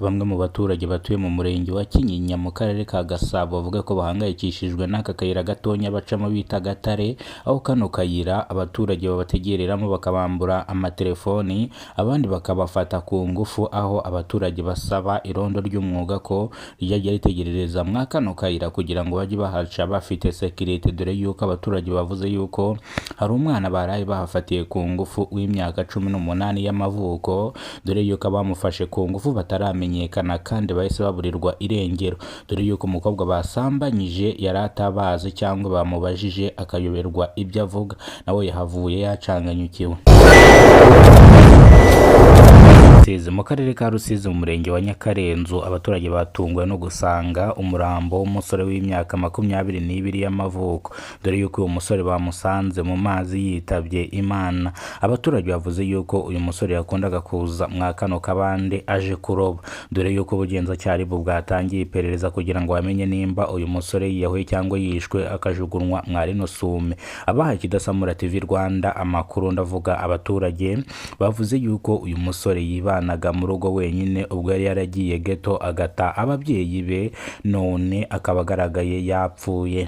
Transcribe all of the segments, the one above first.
Bamwe mu baturage batuye mu murenge wa Kinyinya mu karere ka Gasabo bavuga ko bahangayikishijwe n'aka kayira gatonya bacamo bita Gatare, aho kano kayira abaturage babategereramo bakabambura amatelefoni, abandi bakabafata ku ngufu, aho abaturage basaba irondo ry'umwuga ko rijya ritegerereza mwa kano kayira kugira ngo bajye bahaca bafite sekirite, dore yuko abaturage bavuze yuko hari umwana baraye bahafatiye ku ngufu w'imyaka 18 y'amavuko, dore yuko abamufashe ku ngufu bataramenyekana kandi bahise baburirwa irengero, dore yuko umukobwa basambanyije yari atabazi cyangwa bamubajije akayoberwa ibyo avuga, nawe yahavuye yacanganyukiwe. Mu karere ka Rusizi mu murenge wa Nyakarenzo abaturage batunguwe no gusanga umurambo w'umusore w'imyaka 22 y'amavuko, dore yuko uyu musore bamusanze mu mazi yitabye Imana. Abaturage bavuze yuko uyu musore yakundaga kuza mwa kano kabande aje kuroba, dore yuko ubugenzacyaha bwatangiye iperereza kugira ngo bamenye nimba uyu musore yiyahuye cyangwa yishwe akajugunywa mwa rino sume. Abahaye Kidasamura TV Rwanda amakuru, ndavuga abaturage bavuze yuko uyu musore yibanaga mu rugo wenyine ubwo yari yaragiye geto agata ababyeyi be, none akaba agaragaye yapfuye.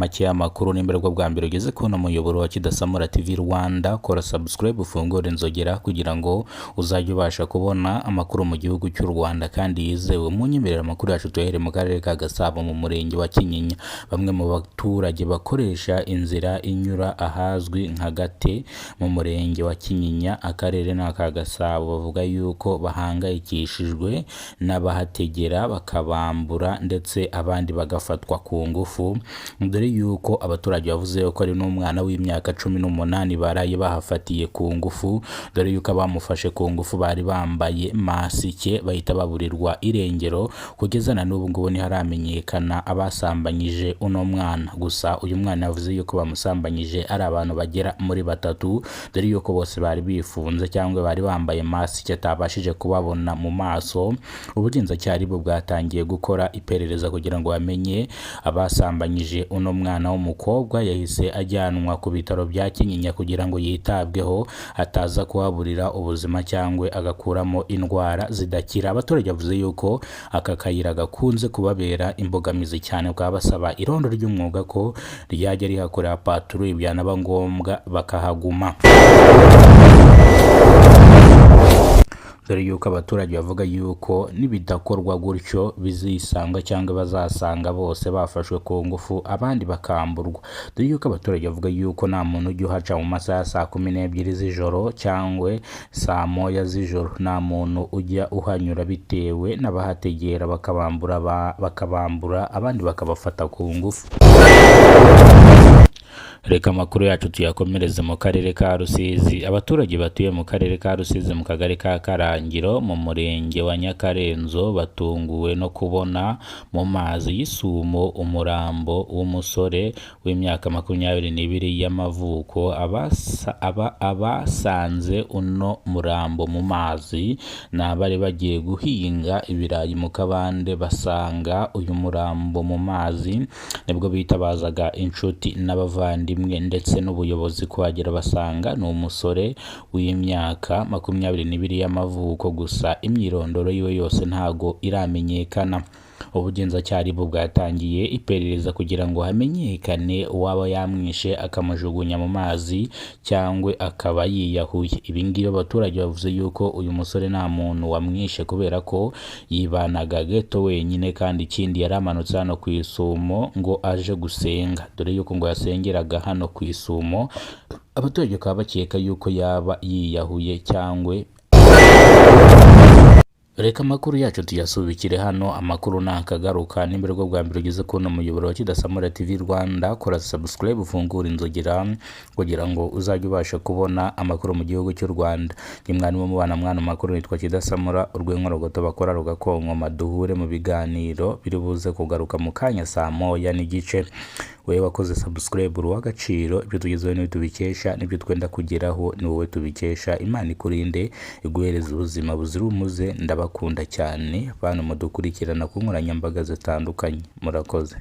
Make y'amakuru, nimba aribwo bwa mbere ugeze kubona umuyoboro wa Kidasamura TV Rwanda, kora subscribe ufungure inzogera kugira ngo uzajye ubasha kubona amakuru mu gihugu cy'u Rwanda kandi yizewe. Munyemerera amakuru yacu tuyahere mu karere ka Gasabo mu murenge wa Kinyinya. Bamwe mu baturage bakoresha inzira inyura ahazwi nka Gate mu murenge wa Kinyinya, akarere ni aka Gasabo, bavuga yuko bahangayikishijwe n'abahategera bakabambura ndetse abandi bagafatwa ku ngufu, dore yuko abaturage bavuze ko ari n'umwana w'imyaka 18 baraye bahafatiye ku ngufu, dore yuko abamufashe ku ngufu bari bambaye masike bahita baburirwa irengero, kugeza na n'ubu ngubu ntiharamenyekana abasambanyije uno mwana. Gusa uyu mwana yavuze yuko bamusambanyije ari abantu bagera muri 3, dore yuko bose bari bifunze cyangwa bari bambaye masike atabashije kubabona mu maso. Ubugenzacyaha bwatangiye gukora iperereza kugira ngo bamenye abasambanyije uno mwana w'umukobwa. Yahise ajyanwa ku bitaro bya Kinyinya kugira ngo yitabweho ataza kuhaburira ubuzima cyangwa agakuramo indwara zidakira. Abaturage bavuze yuko aka kayira gakunze kubabera imbogamizi cyane, bakaba basaba irondo ry'umwuga ko ryajya rihakorera patrouille byanaba ngombwa bakahaguma, dore yuko abaturage bavuga yuko nibidakorwa gutyo bizisanga cyangwa bazasanga bose bafashwe ku ngufu abandi bakamburwa, dore yuko abaturage bavuga yuko nta muntu ujya uhaca mu masaha ya saa 12 z'ijoro cyangwa saa 1 z'ijoro, nta muntu ujya uhanyura bitewe n'abahategera bakabambura abandi bakabafata ku ngufu. Reka amakuru yacu tuyakomereze mu karere ka Rusizi. Abaturage batuye mu karere ka Rusizi mu kagari ka Karangiro mu murenge wa Nyakarenzo batunguwe no kubona mu mazi y'isumo umurambo w'umusore w'imyaka 22 y'amavuko. Abasanze uno murambo mu mazi ni abari bagiye guhinga ibirayi mu kabande, basanga uyu murambo mu mazi, nibwo bitabazaga inshuti n'abavandimwe ndetse n'ubuyobozi kuhagera basanga ni umusore w'imyaka 22 y'amavuko, gusa imyirondoro yiwe yose ntago iramenyekana. Ubugenzacyaha bwatangiye iperereza kugira ngo hamenyekane uwaba yamwishe akamujugunya mu mazi cyangwa akaba yiyahuye. Ibi ngibi abaturage bavuze yuko uyu musore nta muntu wamwishe kubera ko yibanaga geto wenyine, kandi ikindi yari amanutse hano ku isumo ngo aje gusenga, dore yuko ngo yasengeraga hano ku isumo. Abaturage bakaba bakeka yuko yaba yiyahuye cyangwa. Reka amakuru yacu tuyasubikire hano, amakuru nakagaruka. Nimba aribwo bwa mbere ugeze kubona umuyoboro wa Kidasamura TV Rwanda, kora subscribe ufungure inzogera kugira ngo uzajye ubasha kubona amakuru mu gihugu cy'u Rwanda. Ni mwarimu mubana mwana amakuru, nitwa Kidasamura, urw'inkorogoto bakora rugakonkoma. Duhure mu biganiro biri buze kugaruka mu kanya saa 1:30. Wowe wakoze subscribe uri uw'agaciro, ibyo tugezeho niwe tubikesha, n'ibyo twenda kugeraho ni wowe tubikesha. Imana ikurinde iguhereze ubuzima buzira umuze. Ndabakunda cyane bantu mudukurikirana ku nkoranyambaga zitandukanye, murakoze.